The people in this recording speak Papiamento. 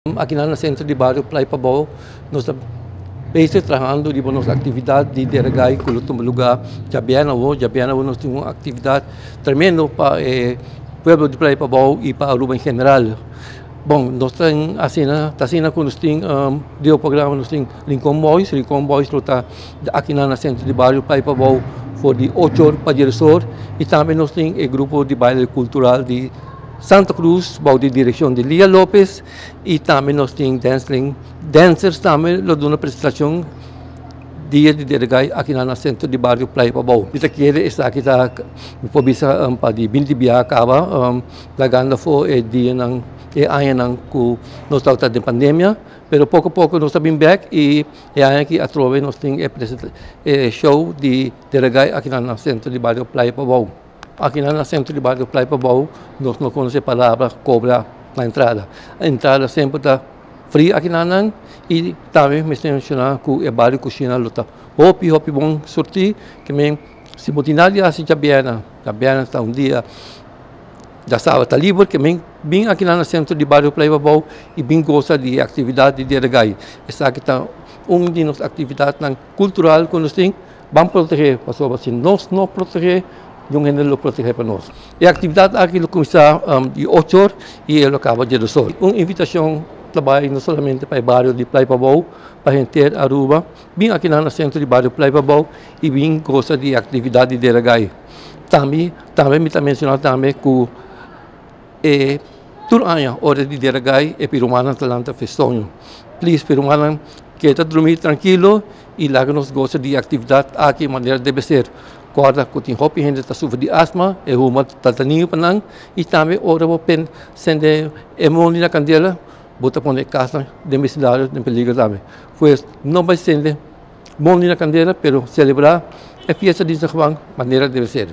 Aki na Centro di Bario Playa Pabou nos ta bezig trahando riba nos actividad di Deregai cu lo tuma lugar djabièrnè awo. Djabièrnè awo nos tin un actividad tremendo pa e pueblo di Playa Pabou y pa Aruba en general. Bon, nos ta asina, ta asina cu nos tin den e programa nos tin Rincon Boys. Rincon Boys lo ta aki na Centro di Bario Playa Pabou for di ocho or pa dies or y tambe nos tin e grupo di baile cultural di Santa Cruz bou di direccion di Lia Lopez y tambe nos tin dancing dancers tambe lo duna presentacion dia di Deregai aki na centro di bario Playa Pabou. Mi ta kere esaki ta mi por bisa pa di binti biaha caba lagando afo e dianan e añanan cu nos tabata den pandemia pero poco poco nos ta bin bek y e aña aki atrobe nos tin e show di Deregai aki na centro di bario Playa Pabou. Aki na centro di bario Playa Pabou nos no conoce e palabra cobra na entrada. Entrada semper ta free aki na nan y tambe mester menciona cu e bario cushina lo ta hopi hopi bon surti ke men si bo tin nada di haci djabièrnè, djabièrnè ta un dia djasabra ta liber ke men bin aki na centro di bario Playa Pabou y bin gosa di e actividad di Deregai. Esaki ta un di nos actividadnan cultural cu nos tin. Ban protegé, pasobra si nos no protegé, niun hende lo protegé pa nos. E aktividat aki lo kuminsá di ocho or i e lo kaba djedos or. Un invitashon ta bai no solamente pa e bario di Playa Pabou, pa henter Aruba, bin akinan na sentro di bario Playa Pabou i bin gosa di e aktividat di Deragai. Tambe tambe mi ta menshoná tambe ku e tur aña ora di Deragai e pirumannan ta lanta festoño. Please pirumannan keda drumí trankilo. I laga nos gosa di e aktividat aki manera debe ser. Kòrda ku tin hopi hende ta sufri di asma, e huma ta dañino pa nan i tambe ora bo pen sende e mondi na kandela bo ta pone e kasnan den besindario den peligro tambe. Pues no bai sende mondi na kandela pero selebrá e fiesta di San Juan manera debe ser.